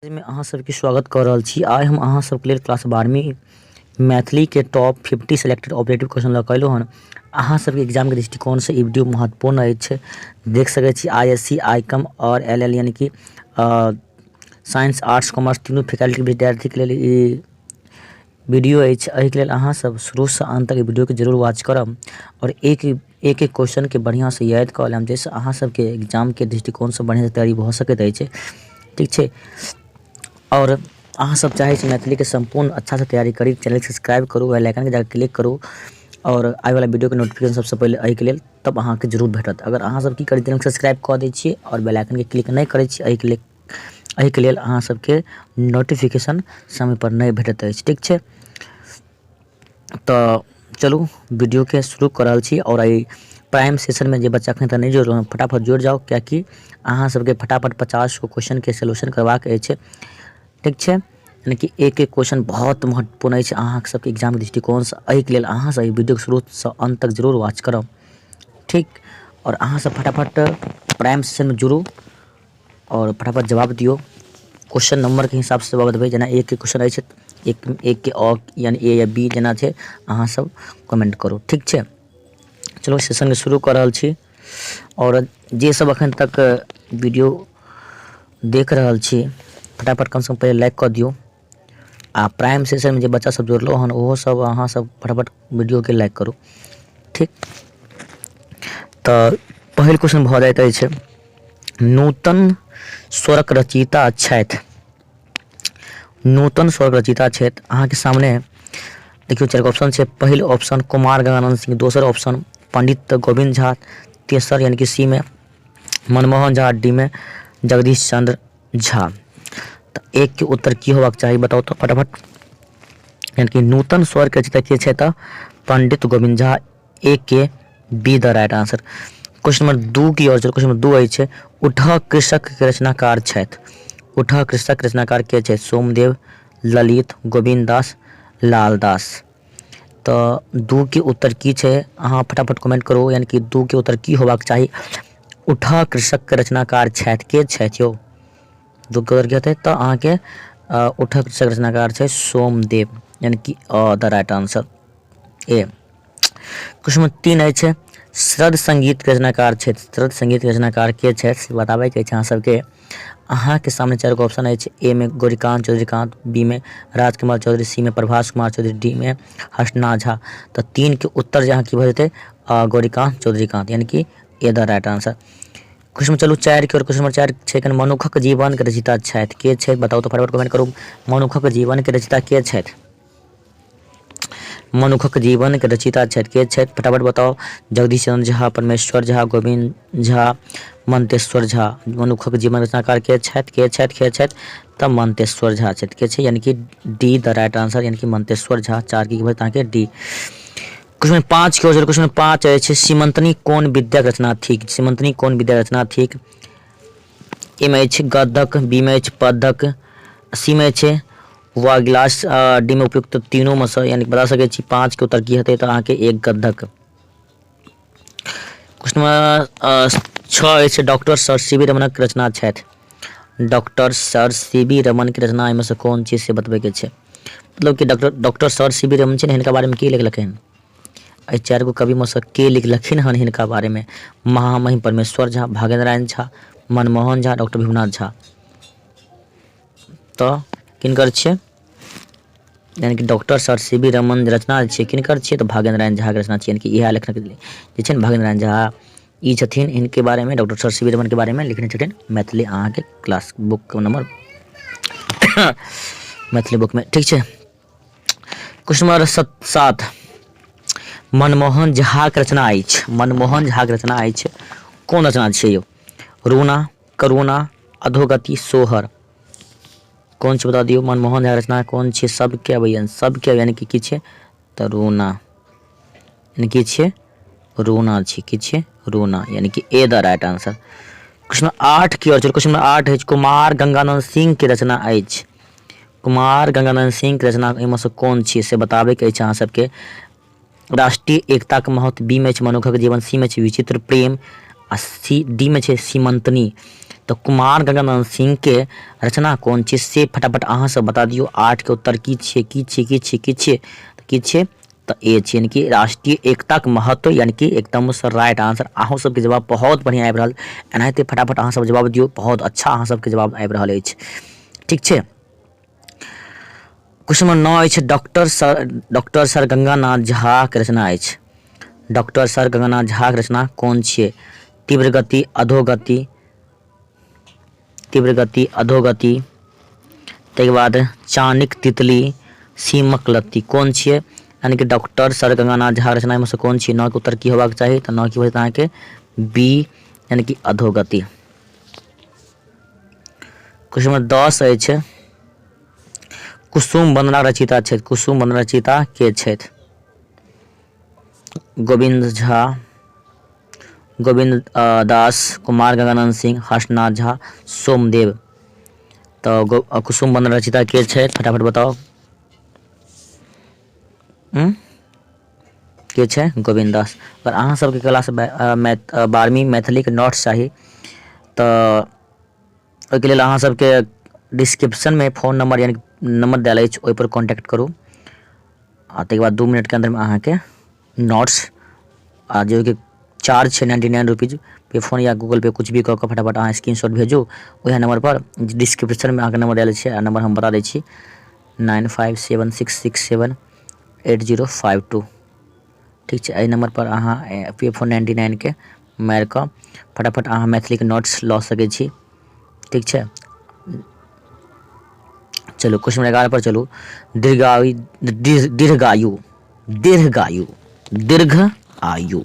मे अहाँ सबके स्वागत कऽ रहल छी। आइ हम अहाँ सबके लेल क्लास 12वीं मैथिलीके टॉप 50 सेलेक्टेड ऑपरेटिव क्वेश्चन लऽ कऽ अयलहुँ हन। अहाँ सबके एग्जामके दृष्टिकोणसँ ई वीडियो महत्वपूर्ण अछि। देख सकै छी I S C, I com आओर एल एल यानि कि साइंस, आर्ट्स, कॉमर्स तीनू फैकल्टीके विद्यार्थीके लेल ई वीडियो अछि। एहिके लेल अहाँ सब शुरूसँ अन्त तक ई वीडियोके जरूर वॉच करब आओर एक एक एक क्वेश्चनके बढ़िआँसँ याद कऽ लेब, जाहिसँ अहाँ सबके एग्जामके दृष्टिकोणसँ बढ़िआँसँ तैयारी भऽ सकैत अछि। ठीक छै। आओर अहाँ सब चाहै छी मैथिलीके सम्पूर्ण अच्छासँ तैयारी करी, चैनल सब्सक्राइब करू, बेल आइकनके जाकऽ क्लिक करू आओर आबैवला वीडियोके नोटिफिकेशन सबसँ पहिले एहिके लेल तब अहाँके जरूर भेटत। अगर अहाँ सब की करी, चैनल सब्सक्राइब कऽ दै छियै आओर बेल आइकनके क्लिक नहि करै छियै, एहिके लेल अहाँ सबके नोटिफिकेशन समयपर नहि भेटैत अछि। ठीक छै, तऽ चलू वीडियोके शुरू कऽ रहल छी। आओर एहि प्राइम सेशनमे जे बच्चा एखन तक नहि जुड़ल हँ, फटाफट जुड़ि जाउ, किएकि अहाँ सबके फटाफट 50 गो क्वेश्चनके सोल्यूशन करबाक अछि। ठीक छै, यानि कि एक एक क्वेश्चन बहुत महत्वपूर्ण अछि अहाँ सबके एग्जामके दृष्टिकोणसँ। एहिके लेल अहाँ सब एहि वीडियोके शुरूसँ अन्त तक जरूर वॉच करब। ठीक, आओर अहाँ सब फटाफट प्राइम सेशनमे जुड़ू आओर फटाफट जवाब दियौ। क्वेश्चन नंबरके हिसाबसँ जवाब देबै, जेना एकके क्वेश्चन अछि, एक एकके अ यानि ए या बी जेना छै, अहाँ सब कमेंट करू। ठीक छै, चलू सेशनके शुरू कऽ रहल छी। आओर जे सब एखन तक वीडियो देख रहल छी, फटाफट कमसँ कम पहिले लाइक कऽ दियौ। आ प्राइम सेशनमे जे बच्चा सब जुड़लो हन, ओहो सब अहाँ सब फटाफट वीडियोके लाइक करू। ठीक, तऽ पहिल क्वेश्चन भऽ जाइत अछि, नूतन स्वरक रचयिता छथि। नूतन स्वरक रचयिता छथि। अहाँके सामने देखियौ चारि गो ऑप्शन छै। पहिल ऑप्शन कुमार गंगानंद सिंह, दोसर ऑप्शन पंडित गोविंद झा, तेसर यानी कि सी में मनमोहन झा, डी में जगदीश चंद्र झा। तऽ एक के उत्तर की होबाक चाही बताउ तऽ फटाफट। यानी कि नूतन स्वर के रचयिता के छै? तऽ पंडित गोविंद झा, ए के be the right answer. Question number 2 की ओर चलू। क्वेश्चन नंबर 2 अछि, उठ कृषक के रचनाकार छथि। उठ कृषक रचनाकार के छथि? सोमदेव, ललित, गोविंद दास, लाल दास। तऽ 2 के उत्तर की छै, अहाँ फटाफट कमेंट करू। यानी कि 2 के उत्तर की होबाक चाही? उठ कृषक के रचनाकार छथि के छथि यौ? 2 के उत्तर की हेतै? तऽ अहाँके उठ कृषक रचनाकार छै सोमदेव, यानी कि the right answer A. Question number 3 अछि, शरद संगीत के रचनाकार छथि। शरद संगीत के रचनाकार के छथि से बताबैके अछि अहाँ सबके। अहाँके सामने चारि गो ऑप्शन अछि। ए में गौरीकांत चौधरीकांत, बी में राजकुमार चौधरी, सी में प्रभास कुमार चौधरी, डी में हर्षनाथ झा। तऽ 3 के उत्तर जे अहाँ की भऽ जेतै? गौरीकांत चौधरीकांत, यानी कि A the right answer. Question चलू 4 के। और क्वेश्चन नंबर 4 छै, मनुखक जीवन के रचयिता छथि के छथि? बताउ तऽ फटाफट कमेंट करू। मनुखक जीवन के रचयिता के छथि? मनुखक जीवन के रचयिता छथि के छथि? फटाफट बताउ। जगदीश चंद्र झा, परमेश्वर झा, गोविंद झा, मंतेश्वर झा। मनुखक जीवन रचनाकार के छथि? के छथि? के छथि? तऽ मंतेश्वर झा छथि। के छै? यानी कि डी द राइट आंसर, यानी कि मंतेश्वर झा। 4 की अहाँके डी। क्वेश्चन 5 के। क्वेश्चन 5 अछि, सीमंतनी कोन विद्याक रचना थिक? सीमंतनी कोन विद्याक रचना थिक? ए में अछि गद्यक, बी में अछि पद्यक, सी में अछि वा गिलास, डी में उपयुक्त तीनों में से। यानी बता सकै छी 5 के उत्तर की हेतै? तऽ अहाँके एक गद्यक। क्वेश्चन नंबर 6 अछि, डॉक्टर सर सी वी रमनक रचना छथि। Doctor sir C V Raman के रचना एहिमे से कोन चीज से बतबैके छै। मतलब कि doctor sir C V Raman छै ने, हिनका बारेमे की लिखलखिन? एहि चारि गो कविमे सँ के लिखलखिन हन हिनका बारेमे? महामहिम परमेश्वर झा, भागेन्द्र नारायण झा, मनमोहन झा, डॉक्टर भीमनाथ झा। तऽ किनकर छियै? यानी कि doctor sir C V Raman रचना छियै, किनकर छियै? तऽ भागेन्द्र नारायण झाके रचना छियै। यानी कि इएह लेखक जे छै ने भागेन्द्र नारायण झा, ई छथिन, हिनके बारेमे डॉक्टर सर सी वी रमनके बारेमे लिखने छथिन मैथिली अहाँके क्लास बुक नंबर मैथिली बुकमे। ठीक छै। क्वेश्चन नंबर 7, मनमोहन झाके रचना अछि। मनमोहन झाके रचना अछि, कोन रचना छियै यौ? रूना, करुणा, अधोगति, सोहर। कोन छै बता दियौ। मनमोहन झा रचना कोन छै? सबके अबैया, सबके, यानी कि की छै? तऽ रूना, यानी की छियै? रूना छी। की छियै? रूना, यानी कि A the right answer. Question 8 Ki or. Question number 8 अछि, कुमार गंगानंद सिंह के रचना अछि। कुमार गंगानंद सिंह के रचना एहिमे से कोन छियै से बताबैके अछि अहाँ सबके। राष्ट्रीय एकताके महत्व, बी मे अछि मनुखक जीवन, सी मे छै विचित्र प्रेम आ सी डी मे छै सीमंतनी। तऽ कुमार गंगानन्द सिंहके रचना कोन छियै से फटाफट अहाँ सब बता दियौ आठके उत्तर की छियै की छियै की छियै की छियै तऽ की छियै तऽ ए छियै यानि कि राष्ट्रीय एकताके महत्व यानि कि एकदमसँ राइट आंसर अहूँ सबके जवाब बहुत बढ़िआँ आबि रहल एनाहिते फटाफट अहाँ सब जवाब दियौ बहुत अच्छा अहाँ सबके जवाब आबि रहल अछि ठीक छै क्वेश्चन नंबर 9 अछि डॉक्टर सर गंगानाथ झाक रचना अछि डॉक्टर सर गंगानाथ झाक रचना कोन छियै तीव्र गति अधोगति तीव्र गति अधोगति ताहिके बाद चानिक तितली सीमक लत्ती कोन छियै यानि कि डॉक्टर सर गंगानाथ झा रचना एहिमे सँ कोन छियै 9 के उत्तर की होबाक चाही तऽ 9 की भऽ जेतै अहाँके बी यानि कि अधोगति क्वेश्चन नंबर 10 अछि कुसुम वन्दना रचयिता छथि कुसुम वन्दना रचयिता के छथि गोविन्द झा गोविन्द दास कुमार गंगानन्द सिंह हर्षनाथ झा सोमदेव तऽ कुसुम वन्दना रचयिता के छथि फटाफट बताउ के छै गोविन्द दास अगर अहाँ सबके क्लास 12वीं मैथिलीके नोट्स चाही तऽ ओहिके लेल अहाँ सबके डिस्क्रिप्शनमे फोन नंबर यानि नंबर देल अछि ओहिपर कॉन्टैक्ट करू आ ताहिके बाद 2 मिनटके अन्दरमे अहाँके नोट्स आ जे ओहिके चार्ज छै 99 रुपीज पे फोन या गूगल पे कुछ भी कऽ कऽ फटाफट अहाँ स्क्रीन शॉट भेजू उएह नंबरपर डिस्क्रिप्शनमे अहाँके नंबर देल छै आ नंबर हम बता दै छी 9576678052 ठीक छै एहि नंबरपर अहाँ पे फोन 99 के मारि कऽ फटाफट अहाँ मैथिलीके नोट्स लऽ सकै छी ठीक छै चलू क्वेश्चन नंबर 11 पर चलू दीर्घायु दीर्घायु दीर्घायु दीर्घ आयु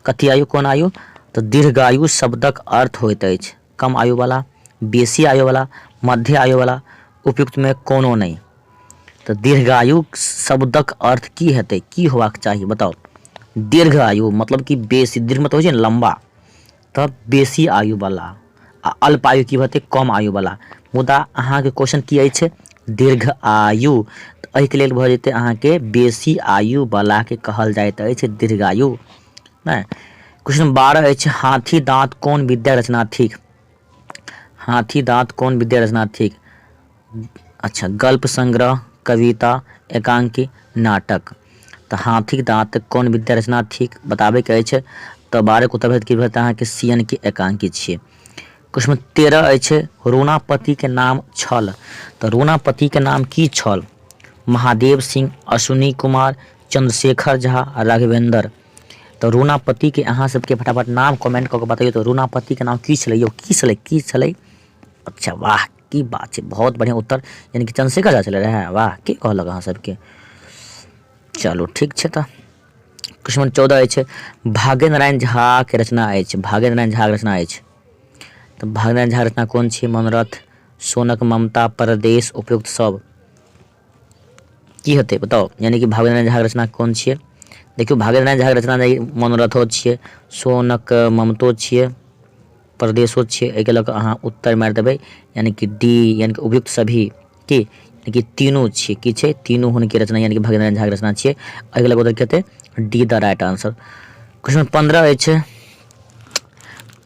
कथी आयु कोन आयु तऽ दीर्घायु शब्दक अर्थ होइत अछि कम आयुवला बेसी आयुवला मध्य आयुवला उपयुक्तमे कोनो नहि तऽ दीर्घायु शब्दक अर्थ की हेतै की होबाक चाही बताउ दीर्घ आयु मतलब कि बेसी दीर्घ मतलब होइ छै ने लम्बा तऽ बेसी आयुवला आ अल्प आयु की हेतै कम आयुवला मुदा अहाँके क्वेश्चन की अछि दीर्घ आयु तऽ एहिके लेल भऽ जेतै अहाँके बेसी आयुवलाके कहल जाइत अछि दीर्घायु नहि क्वेश्चन 12 अछि हाथी दाँत कोन विद्या रचना थिक हाथी दाँत कोन विद्या रचना थिक अच्छा गल्प संग्रह कविता एकांकी नाटक तऽ हाथीक दाँत कोन विद्या रचना थिक बताबैके अछि तऽ 12 के उत्तर भेल की भेल अहाँके सी एन के एकांकी छियै क्वेश्चन 13 अछि रोनापतिके नाम छल तऽ रोनापतिके नाम की छल महादेव सिंह अश्विनी कुमार चंद्रशेखर झा राघवेंद्र तऽ रोनापतिके अहाँ सबके फटाफट नाम कमेंट कऽ के बतैयौ तऽ रोनापतिके नाम की छलै यौ की छलै की छलै अच्छा वाह की बात छै बहुत बढ़िआँ उत्तर यानि कि चंद्रशेखर झा छलै रहए वाह के कहलक अहाँ सबके चलू ठीक छै तऽ क्वेश्चन नंबर 14 अछि भाग्य नारायण झाके रचना अछि भाग्य नारायण झाके रचना अछि तऽ भाग्य नारायण झाके रचना कोन छी मनोरथ सोनक ममता परदेश उपयुक्त सब की हेतै बताउ यानि कि भाग्य नारायण झाके रचना कोन छियै देखियौ भाग्य नारायण झाके रचना मनोरथो छियै सोनक ममतो छियै परदेशो छियै एहिके लऽ कऽ अहाँ उत्तर मारि देबै यानि कि डी यानि कि उपयुक्त सभी की यानि कि तीनू छियै की छै तीनू हुनके रचना यानि कि भगीरथ झाके रचना छियै एहिके लऽ कऽ उत्तर की हेतै D the right answer question 15 अछि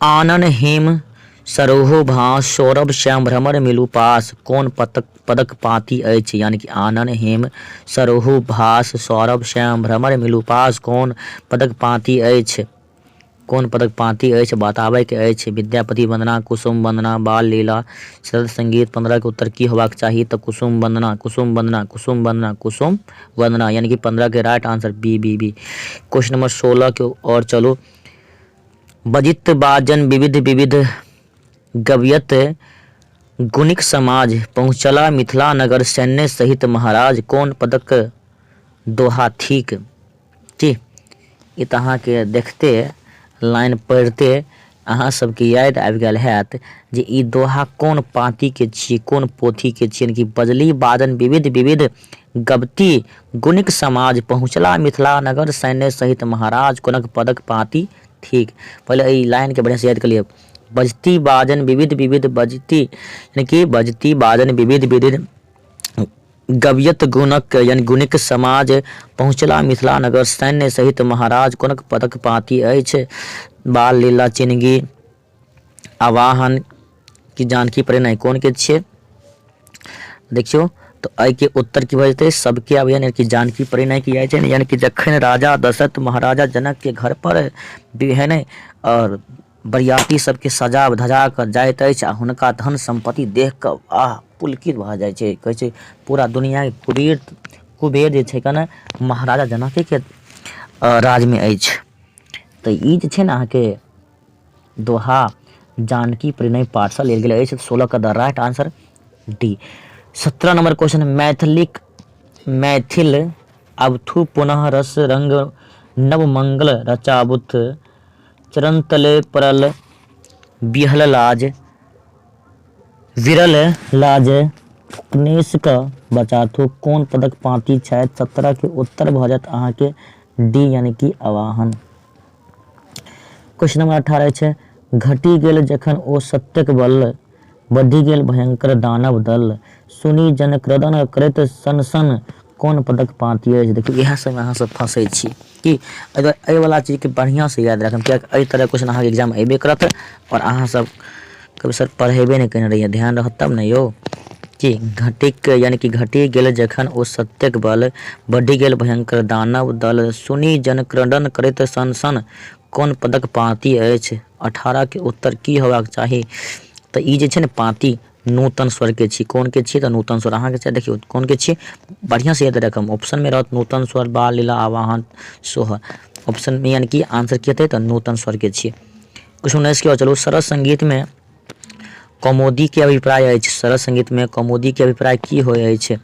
आनन हेम सरोहो भास सौरभ श्याम भ्रमर मिलू पास कोन पतक पदक पाँति अछि यानि कि आनन हेम सरोहो भास सौरभ श्याम भ्रमर मिलू पास कोन पदक पाँति अछि कोन पदक पाँति अछि बताबैके अछि विद्यापति वन्दना कुसुम वन्दना बाल लीला शरद संगीत 15 के उत्तर की होबाक चाही तऽ कुसुम वन्दना कुसुम वन्दना कुसुम वन्दना कुसुम वन्दना यानी कि 15 के right answer B B B question number 16 के और चलू बजित बाजन विविध विविध गव्यत गुणिक समाज पहुँचला मिथिला नगर सैन्य सहित महाराज कोन पदक दोहा थिक की ई तऽ अहाँके देखते लाइन पढ़िते अहाँ सबके याद आबि गेल हैत जे ई दोहा कोन पाँतिके छियै कोन पोथीके छियै कि बजली बाजन विविध विविध गबती गुणिक समाज पहुँचला मिथिला नगर सैन्य सहित महाराज कोनक पदक पाँति थिक पहिले एहि लाइनके बढ़िआँसँ याद कऽ लिअ बजती बाजन विविध विविध बजती यानी कि बजती बाजन विविध विविध गव्यत गुणक यानी गुणिक समाज पहुँचला मिथिला नगर सैन्य सहित महाराज कोनक पदक पाँति अछि बाल लीला चिनगी आवाहन कि जानकी परिणय कोन के छियै? देखियौ तऽ एहिके उत्तर की भऽ जेतै? सबके आबैया यानी कि जानकी परिणय की जाइ छै ने, यानी कि जखन राजा दशरथ महाराजा जनकके घर पर है ने आओर बरियाती सबके सजा धजा कऽ जाइत अछि आ हुनका धन सम्पत्ति देख कऽ आह पुलकित भऽ जाइ छै। कहै छै पूरा दुनिआके कुबेर कुबेर जे छै कने महाराजा जनकेके राजमे अछि। तऽ ई जे छै ने अहाँके दोहा जानकी परिणय पाठसँ लेल गेल अछि। 16 के the right answer D. 17 number question, मैथिलीक मैथिल अबथु पुनः रस रंग नव मंगल रचाबुथ चरण तले पड़ल बिहल लाज विरल लाज क्लेश क बचाथु कोन पदक पाँति छथि? 17 के उत्तर भऽ जायत अहाँके डी यानी कि आवाहन। क्वेश्चन नंबर 18 छै, घटि गेल जखन ओ सत्यक बल बढ़ि गेल भयंकर दानव दल सुनि जन क्रदन करैत सन सन कोन पदक पाँति अछि? देखियौ इएह सबमे अहाँ सब फँसै छी की एहि दुआरे एहिवला चीजके बढ़िआँसँ याद राखब, किएकि एहि तरहके क्वेश्चन अहाँके एग्जाममे अयबे करत आओर अहाँ सब कहबै सर पढ़ेबे नहि केने रहियै। ध्यान रहत तब ने यौ की घटिक यानी कि घटि गेल जखन ओ सत्यक बल बढ़ि गेल भयंकर दानव दल सुनि जन क्रदन करैत सन सन कोन पदक पाँति अछि? 18 के उत्तर की होबाक चाही? तऽ ई जे छै ने पाँति नूतन स्वरके छी। कोनके छियै? तऽ नूतन स्वर अहाँके छै। देखियौ कोनके छियै, बढ़िआँसँ याद राखब। ऑप्शनमे रहत नूतन स्वर, बाल लीला, आवाहन, सोहर। ऑप्शनमे यानी कि आंसर की हेतै? तऽ नूतन स्वरके छियै। क्वेश्चन 19 के चलू, सरस संगीतमे कौमुदीके अभिप्राय अछि। सरस संगीतमे कौमुदीके अभिप्राय की होइ अछि?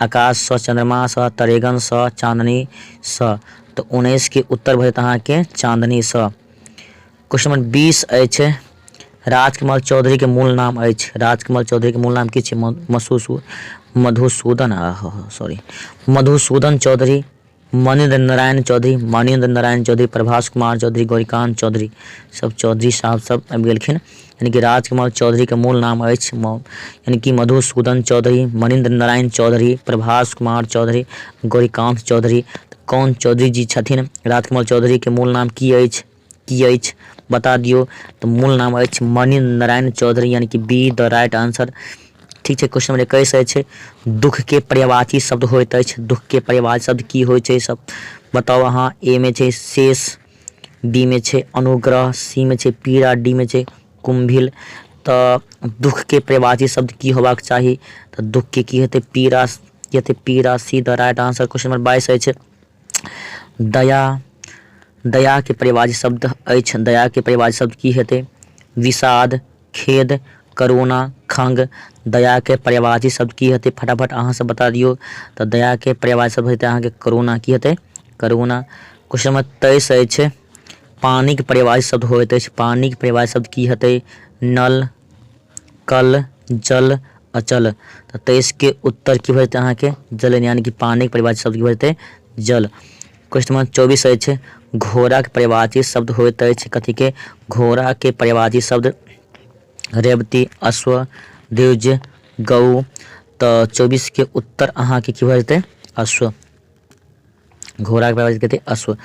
आकाशसँ, चन्द्रमासँ, तरेगणसँ, चाँदनीसँ। तऽ 19 के उत्तर भऽ जायत अहाँके चाँदनीसँ। क्वेश्चन नंबर 20 अछि, राजकमल चौधरीके मूल नाम अछि। राजकमल चौधरीके मूल नाम की छै? मसूसू मधुसूदन, सॉरी, मधुसूदन चौधरी, मणिन्द्र नारायण चौधरी, मणिन्द्र नारायण चौधरी, प्रभास कुमार चौधरी, गौरीकांत चौधरी, सब चौधरी साहब सब आबि गेलखिन। यानी कि राजकमल चौधरीके मूल नाम अछि यानी कि मधुसूदन चौधरी, मणिन्द्र नारायण चौधरी, प्रभास कुमार चौधरी, गौरीकांत चौधरी। कोन चौधरी जी छथिन? राजकमल चौधरीके मूल नाम की अछि? की अछि बता दियौ। तऽ मूल नाम अछि मणिन्द्र नारायण चौधरी, यानी कि बी द राइट आंसर। ठीक छै। क्वेश्चन नंबर 21 अछि, दुःखके पर्यायवाची शब्द होइत अछि। दुःखके पर्यायवाची शब्द की होइ छै सब बताउ अहाँ। ए मे छै शेष, बी मे छै अनुग्रह, सी मे छै पीड़ा, डी मे छै कुम्भिल। तऽ दुःखके पर्यायवाची शब्द की होबाक चाही? तऽ दुःखके की हेतै? पीड़ा। की हेतै? पीड़ा। C the right answer. Question number 22 अछि, दया दयाके परिभाषी शब्द अछि। दयाके परिभाषी शब्द की हेतै? विषाद, खेद, करुणा, खंग। दयाके पर्यायवाची शब्द की हेतै? फटाफट अहाँ सब बता दियौ। तऽ दयाके पर्यायवाची शब्द हेतै अहाँके करुणा। की हेतै? करुणा। क्वेश्चन नंबर 23 अछि, पानिके पर्यायवाची शब्द होइत अछि। पानिके पर्यायवाची शब्द की हेतै? नल, कल, जल, अचल। तऽ 23 के उत्तर की भऽ जेतै अहाँके? जल, यानी कि पानिके पर्यायवाची शब्द की भऽ जेतै? जल। क्वेश्चन नंबर 24 अछि, घोड़ाके पर्यायवाची शब्द होइत अछि। कथीके? घोड़ाके पर्यायवाची शब्द रेवती, अश्व, द्विज, गौ। तऽ 24 के उत्तर अहाँके की भऽ जेतै? अश्व। घोड़ाके पर्यायवाची कथी? अश्व।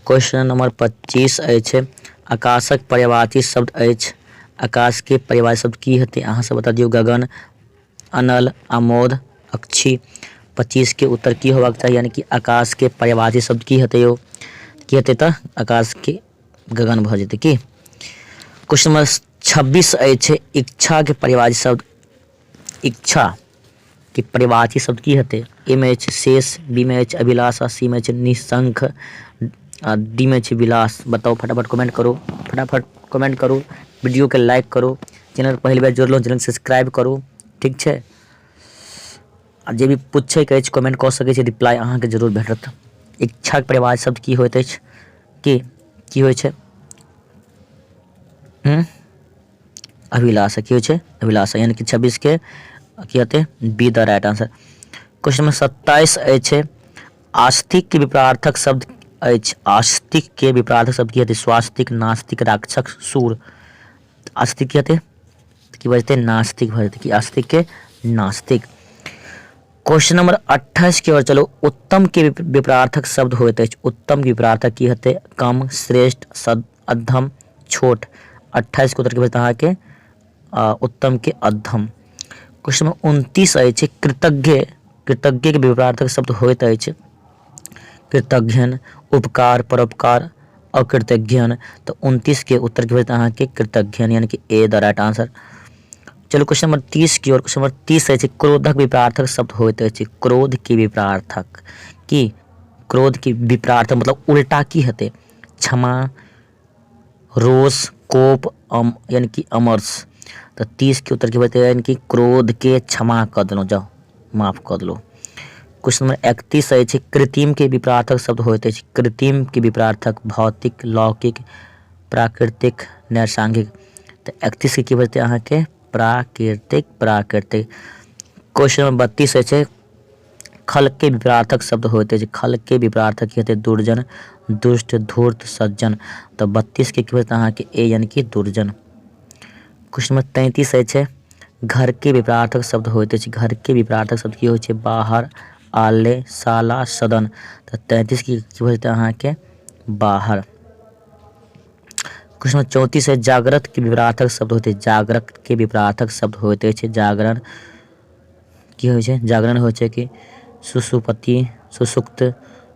क्वेश्चन नंबर 25 अछि, आकाशक पर्यायवाची शब्द अछि। आकाशके पर्यायवाची शब्द की हेतै? अहाँ सब बता दियौ। गगन, अनल, आमोद, अक्षी। 25 के उत्तर की होबाक चाही? यानी कि आकाश के पर्यायवाची शब्द की हेतै यौ? की हेतै? तऽ आकाश के गगन भऽ जेतै की। क्वेश्चन नंबर 26 अछि, इच्छा के पर्यायवाची शब्द, इच्छा के पर्यायवाची शब्द की हेतै? ए मे अछि शेष, बी मे अछि अभिलाषा, सी मे अछि निःशंक आ डी मे अछि विलास। बताउ फटाफट कमेंट करू, फटाफट कमेंट करू, वीडियो के लाइक करू, चैनल पहिल बेर जुड़लहुँ चैनल सब्सक्राइब करू। ठीक छै। आ जे भी पूछैके अछि कमेंट कऽ सकै छी, रिप्लाई अहाँके जरूर भेटत। इच्छाके परिभाषा शब्द की होइत अछि? की की होइ छै? अभिलाषा। की होइ छै? अभिलाषा। यानी कि 26 के की हेतै? B the right answer. Question number 27 अछि, आस्तिक के विपरार्थक शब्द अछि। आस्तिक के विपरार्थक शब्द की हेतै? स्वास्तिक, नास्तिक, राक्षस, सूर। आस्तिक की हेतै? की भऽ जेतै? नास्तिक भऽ जेतै। की? आस्तिक के नास्तिक। क्वेश्चन नंबर 28 के ओर चलू, उत्तम के विपरार्थक शब्द होइत अछि। उत्तम के विपरार्थक की हेतै? कम, श्रेष्ठ, सद, अधम, छोट। 28 के उत्तर की भऽ जेतै अहाँके? उत्तम के अधम। क्वेश्चन नंबर 29 अछि, कृतज्ञ, कृतज्ञ के विपरार्थक शब्द होइत अछि कृतज्ञ, उपकार, परोपकार, अकृतज्ञ। तऽ 29 के उत्तर की होयत अहाँके कृतज्ञ, यानी कि ए द राइट आंसर। चलू क्वेश्चन नंबर 30 की ओर। क्वेश्चन नंबर 30 अछि, क्रोधक विपरार्थक शब्द होइत अछि। क्रोध के विपरार्थक की? क्रोध के विपरार्थक मतलब उल्टा की हेतै? क्षमा, रोष, कोप, यानी कि अमर्ष। तऽ 30 के उत्तर की होतै? यानी कि क्रोध के क्षमा कऽ देलहुँ, जाउ माफ कऽ देलहुँ। क्वेश्चन नंबर 31 अछि, कृत्रिम के विपरार्थक शब्द होइत अछि। कृत्रिम के विपरार्थक भौतिक, लौकिक, प्राकृतिक, नैसर्गिक। तऽ 31 के की भऽ जेतै अहाँके? प्राकृतिक, प्राकृतिक। क्वेश्चन नंबर 32 अछि, खल के विपरार्थक शब्द होइत अछि। खल के विपरार्थक की हेतै? दुर्जन, दुष्ट, धूर्त, सज्जन। तऽ 32 के की होतै अहाँके? ए, यानी कि दुर्जन। क्वेश्चन नंबर 33 अछि, घर के विपरार्थक शब्द होइत अछि। घर के विपरार्थक शब्द की होइ छै? बाहर, आलय, शाला, सदन। तऽ 33 के की हो जेतै अहाँके? बाहर। क्वेश्चन नंबर 34 है, जाग्रत के विपरार्थक शब्द होइत अछि। जाग्रत के विपरार्थक शब्द होइत अछि जागरण, की होइ छै? जागरण होइ छै कि सुसुपति, सुसुप्त,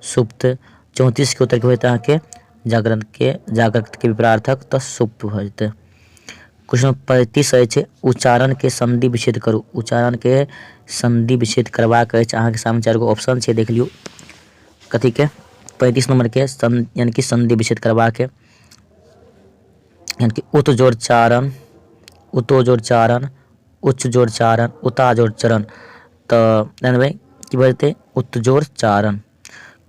सुप्त। 34 के उत्तर की होतै अहाँके? जागरण के, जाग्रत के विपरार्थक तऽ सुप्त भऽ जेतै। क्वेश्चन नंबर 35 अछि, उच्चारण के संधि विच्छेद करू। उच्चारण के संधि विच्छेद करबाक अछि अहाँके सामने चारि गो ऑप्शन छै, देख लियौ कथीके। 35 नंबर के यानी कि संधि विच्छेद करबाक, यानी कि उत जोड़ चारण, उतो जोड़ चारण, उच्च जोड़ चारण, उता जोड़ चरण। तऽ जानबै की भऽ जेतै? उत जोड़ चारण।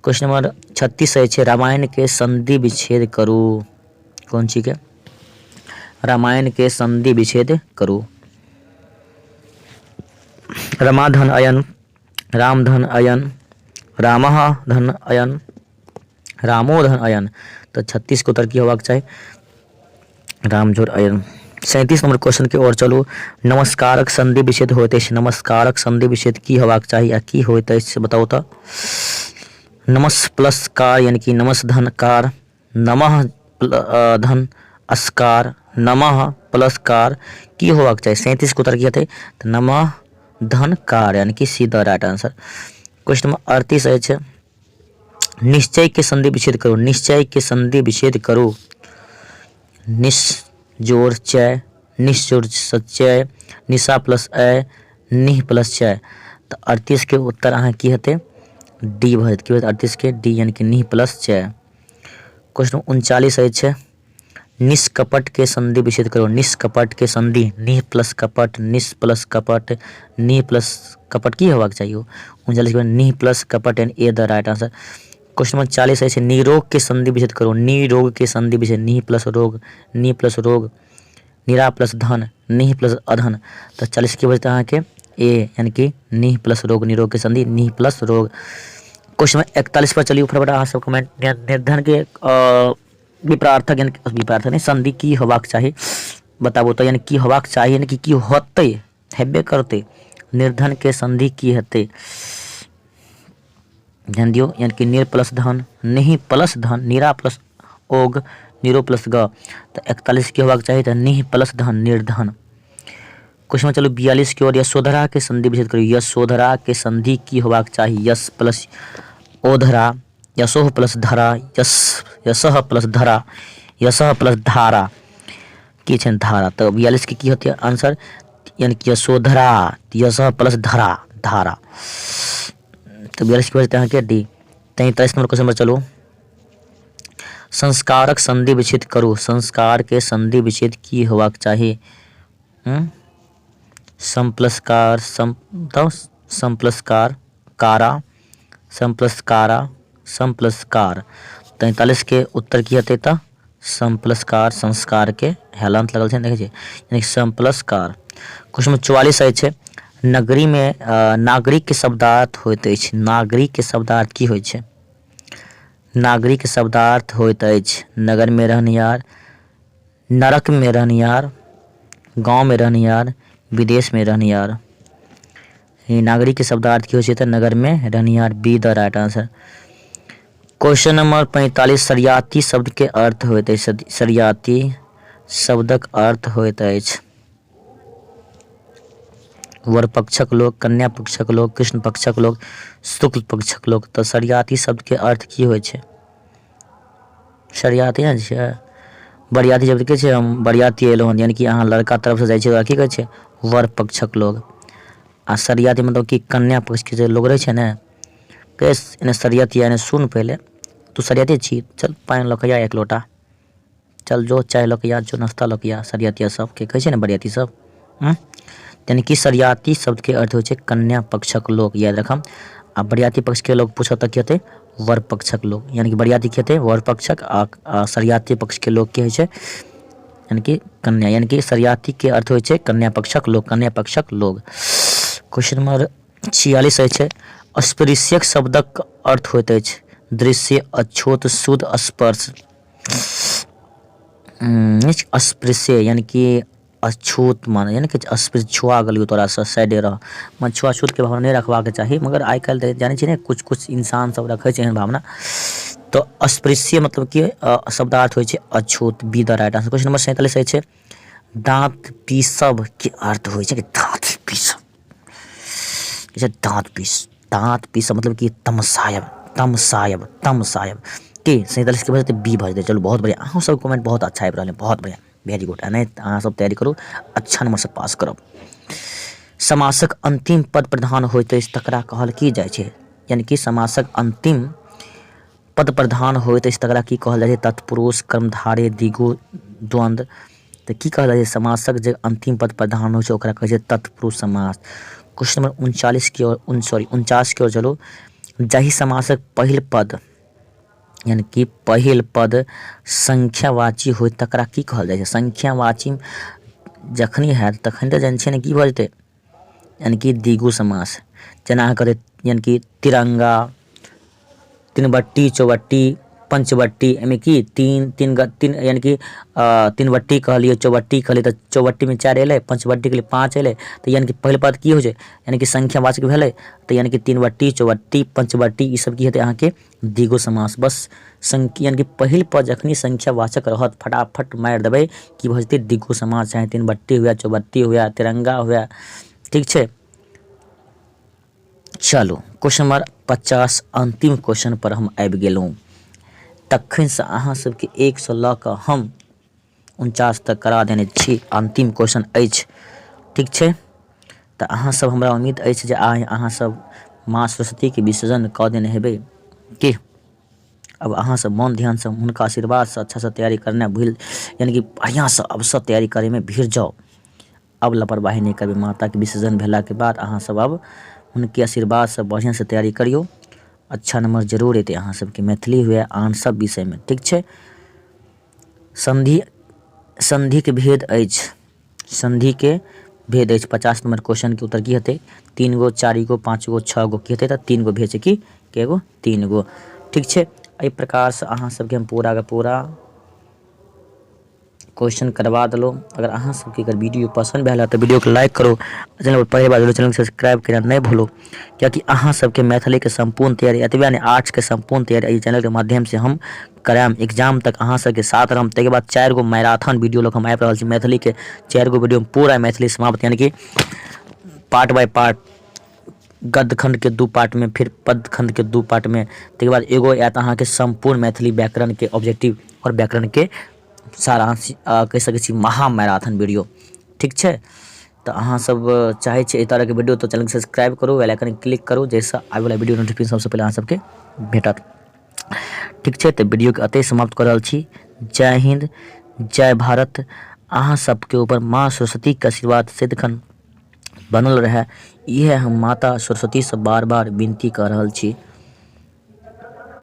क्वेश्चन नंबर 36 अछि, रामायण के संधि विच्छेद करू। कोन चीज के? रामायण के संधि विच्छेद करू। रमाधन अयन, रामधन अयन, रामः धन अयन, रामो धन अयन। तऽ 36 के उत्तर की होबाक चाही? राम जोर अयन। 37 नंबर क्वेश्चन के ओर चलू। नमस्कारक संधि विच्छेद होइत अछि। नमस्कारक संधि विच्छेद की होबाक चाही आ की होइत अछि बताउ तऽ। नमस प्लस कार, यानी कि नमस धन कार, नमः धन अस्कार, नमः प्लस कार की होबाक चाही? 37 के उत्तर की हेतै? तऽ नमः धन कार, यानी कि C the right answer. Question number 38 अछि, निश्चय के संधि विच्छेद करू। निश्चय के संधि विच्छेद करू। निश जोड़ चय, निश जोड़ सचय, निशा प्लस अय, निह प्लस चय। तऽ 38 के उत्तर अहाँ की हेतै? डी भऽ जेतै। की भऽ जेतै? 38 के डी, यानी कि निह प्लस चय। क्वेश्चन 39 अछि, निष्कपट के संधि विच्छेद करू। निष्कपट के संधि, निह प्लस कपट, निश प्लस कपट, निह प्लस कपट की होबाक चाहिए? 39 के निह प्लस कपट, and A the right answer. Question number 40 अछि, निरोग के संधि विच्छेद करू। निरोग के संधि विच्छेद, निह प्लस रोग, निह प्लस रोग, निरा प्लस धन, निह प्लस अधन। तऽ 40 की बजतै अहाँके? ए, यानी कि निह प्लस रोग, निरोग के संधि निह प्लस रोग। क्वेश्चन नंबर 41 पर चलिए फटाफट अहाँ सब कमेंट। निर्धन के विपरार्थक, यानी विपरार्थक नहि, संधि की होबाक चाही बताबू तऽ। यानी की होबाक चाही, यानी कि की होतै, हेबे करतै। निर्धन के संधि की हेतै? ध्यान दियौ, यानी कि निर प्लस धन, निहि प्लस धन, निरा प्लस ओग, निरो प्लस ग। तऽ 41 की होबाक चाही? तऽ निह प्लस धन, निर्धन। क्वेश्चन चलू 42 की ओर। यशोधरा के संधि विच्छेद करू। यशोधरा के संधि की होबाक चाही? यश प्लस ओधरा, यशोह प्लस धरा, यश यशह प्लस धरा, यशह प्लस धारा। की छै धारा? तऽ 42 के की होतै आंसर? यानी कि यशोधरा, यशह प्लस धरा, धारा। तऽ 42 के बजते अहाँके डी। 43 नंबर क्वेश्चन पर चलू। संस्कारक संधि विच्छेद करू। संस्कार के संधि विच्छेद की होबाक चाही? सम प्लस कार, सम बताउ, सम प्लस कार, कारा, सम प्लस कारा, सम प्लस कार। 43 के उत्तर की हेतै? तऽ सम प्लस कार, संस्कार के हेलंत लगल छै, देखै छियै, यानी सम प्लस कार। क्वेश्चन नंबर 44 अछि, नगरी मे नागरिक के शब्दार्थ होइत अछि। नागरिक के शब्दार्थ की होइ छै? नागरिक शब्दार्थ होइत अछि नगर मे रहनिहार, नरक मे रहनिहार, गाँव मे रहनिहार, विदेश मे रहनिहार। नागरिक के शब्दार्थ की होइ छै? तऽ नगर मे रहनिहार, B the right answer. Question number 45, Sharyati शब्द के अर्थ होइत अछि। सरियाती शब्दक अर्थ होइत अछि। वर पक्षक लोक, कन्या पक्षक लोक, कृष्ण पक्षक लोक, शुक्ल पक्षक लोक। तऽ सरियाती शब्दके अर्थ की होइ छै? सरियाती नहि छियै? बरियाती शब्द के छै? हम बरियाती अयलहुँ हन, यानि कि अहाँ लड़का तरफसँ जाइ छियै, ओकरा की कहै छै? वर पक्षक लोक। आ सरियाती मतलब कि कन्या पक्षके जे लोक रहै छै ने, केस एने सरियाती एने सुन पहिले तू सरियाती छी, चल पानि लऽ कऽ आ एक लोटा, चल जो चाय लऽ कऽ आ, जो नाश्ता लऽ कऽ आ, सरियतिया सबके कहै छै ने बरियाती सब। यानि कि सरियाती शब्दके अर्थ होइ छै कन्या पक्षक लोक, याद रखब। आ बरियाती पक्षके लोक पूछत तऽ की हेतै? वर पक्षक लोक। यानि कि बरियाती की हेतै? वर पक्षक। आ सरियाती पक्षके लोक की होइ छै? यानि कि कन्या। यानि कि सरियातीके अर्थ होइ छै कन्या पक्षक लोक, कन्या पक्षक लोक। क्वेश्चन नंबर 46 अछि, अस्पृश्यक शब्दक अर्थ होइत अछि दृश्य, अछूत, शुद्ध, स्पर्श। अस्पृश्य यानि कि अछूत माने यानि कि अस्पृश्य, छुआ गेलियौ तोरासँ, साइडे रह। मने छुआछूतके भावना नहि रखबाक चाही, मगर आइ काल्हि तऽ जानै छियै ने, किछु किछु इंसान सब रखै छै एहन भावना। तऽ अस्पृश्य मतलब कि शब्दार्थ होइ छै अछूत। Be the right answer. Question number 47 अछि, दाँत पीसब के अर्थ होइ छै कि दाँत पीसब, दाँत पीस, दाँत पीसब मतलब कि तमसायब, तमसायब, तमसायब। के 47 के भऽ जेतै? बी भऽ जेतै। चलू बहुत बढ़िआँ, अहूँ सब कमेंट बहुत अच्छा आबि रहल है, बहुत बढ़िआँ, वेरी गुड। नहि अहाँ सब तैयारी करू, अच्छा नंबरसँ पास करब। समासक अंतिम पद प्रधान होइत अछि तकरा कहल की जाइ छै? यानि कि समासक अंतिम पद प्रधान होइत अछि तकरा की कहल जाइ छै? तत्पुरुष, कर्मधारय, द्विगु, द्वन्द्व। तऽ की कहल जाइ छै? समासक जे अंतिम पद प्रधान होइ छै ओकरा कहै छै तत्पुरुष समास। क्वेश्चन नंबर 39 की ओर, सॉरी 49 की ओर चलू। जाहि समासक पहिल पद यानि कि पहिल पद संख्यावाची होइ तकरा की कहल जाइ छै? संख्यावाची जखनी हैत तखन तऽ जानै छियै ने की भऽ जेतै, यानि कि द्विगु समास। जेना अहाँ कहबै यानि कि तिरंगा, तिनबट्टी, चौबट्टी, पंचबट्टी, एहिमे की तीन तीन तीन, यानि कि तिनबट्टी कहलियै, चौबट्टी कहलियै, तऽ चौबट्टीमे चारि अयलै, पंचबट्टी कहलियै पाँच अयलै। तऽ यानि कि पहिल पद की होइ छै? यानि कि संख्यावाचक भेलै। तऽ यानि कि तिनबट्टी, चौबट्टी, पंचबट्टी, ई सब की हेतै अहाँके द्विगु समास। बस संख्या यानि कि पहिल पद जखनी संख्यावाचक रहत फटाफट मारि देबै की भऽ जेतै द्विगु समास, चाहे तिनबट्टी हुए, चौबट्टी हुए, तिरंगा हुए। ठीक छै, चलू क्वेश्चन नंबर 50 अंतिम क्वेश्चन पर हम आबि गेलहुँ। तखनसँ अहाँ सबके 1 लऽ कऽ हम 49 तक करा देने छी। अन्तिम क्वेश्चन अछि, ठीक छै? तऽ अहाँ सब हमरा उम्मीद अछि जे आइ अहाँ सब माँ सरस्वतीके विसर्जन कऽ देने हेबै की अब अहाँ सब मन ध्यानसँ हुनका आशीर्वादसँ अच्छासँ तैयारी करनाइ भूलि, यानि कि बढ़िआँसँ अबसँ तैयारी करैमे भिड़ जाउ। अब लापरवाही नहि करबै। माताके विसर्जन भेलाके बाद अहाँ सब अब हुनके आशीर्वादसँ बढ़िआँसँ तैयारी करियौ, अच्छा नंबर जरूर एतै अहाँ सबके, मैथिली हुए आन सब विषयमे। ठीक छै, सन्धि, सन्धिके भेद अछि, सन्धिके भेद अछि। 50 नंबर क्वेश्चनके उत्तर की हेतै? 3 गो, 4 गो, 5 गो, 6 गो। की हेतै? तऽ 3 गो भेद छै। की के गो? 3 गो। ठीक छै, एहि प्रकारसँ अहाँ सबके हम पूराके पूरा क्वेश्चन करवा देलहुँ। अगर अहाँ सबके अगर वीडियो पसन्द भेल तऽ वीडियोके लाइक करू, चैनल पर पहिल बार जुड़ल चैनल सब्सक्राइब करना नहि भूलू, कियाकि अहाँ सबके मैथिलीके सम्पूर्ण तैयारी, एतबे नहि आर्ट्सके सम्पूर्ण तैयारी एहि चैनलके माध्यमसँ हम करायब। एग्जाम तक अहाँ सबके साथ रहब। ताहिके बाद 4 गो मैराथन वीडियो लऽ कऽ हम आबि रहल छी। मैथिलीके 4 गो वीडियोमे पूरा मैथिली समाप्त, यानि कि पार्ट बाय पार्ट, गद्य खण्डके 2 पार्टमे, फिर पद्य खण्डके 2 पार्टमे, ताहिके बाद एगो आयत अहाँके सम्पूर्ण मैथिली व्याकरणके ऑब्जेक्टिव आओर व्याकरणके सारांश, कहि सकै छी महा मैराथन वीडियो। ठीक छै, तऽ अहाँ सब चाहै छी एहि तरहके वीडियो तऽ चैनलके सब्सक्राइब करू, बेल आइकन क्लिक करू, जाहिसँ आबैवला वीडियो नोटिफिकेशन सबसँ पहिले अहाँ सबके भेटत। ठीक छै, तऽ वीडियोके एतहि समाप्त कऽ रहल छी। जय हिन्द, जय भारत। अहाँ सबके ऊपर माँ सरस्वतीके आशीर्वाद सदिखन बनल रहए, इएह हम माता सरस्वतीसँ बार बार विनती कऽ रहल छी।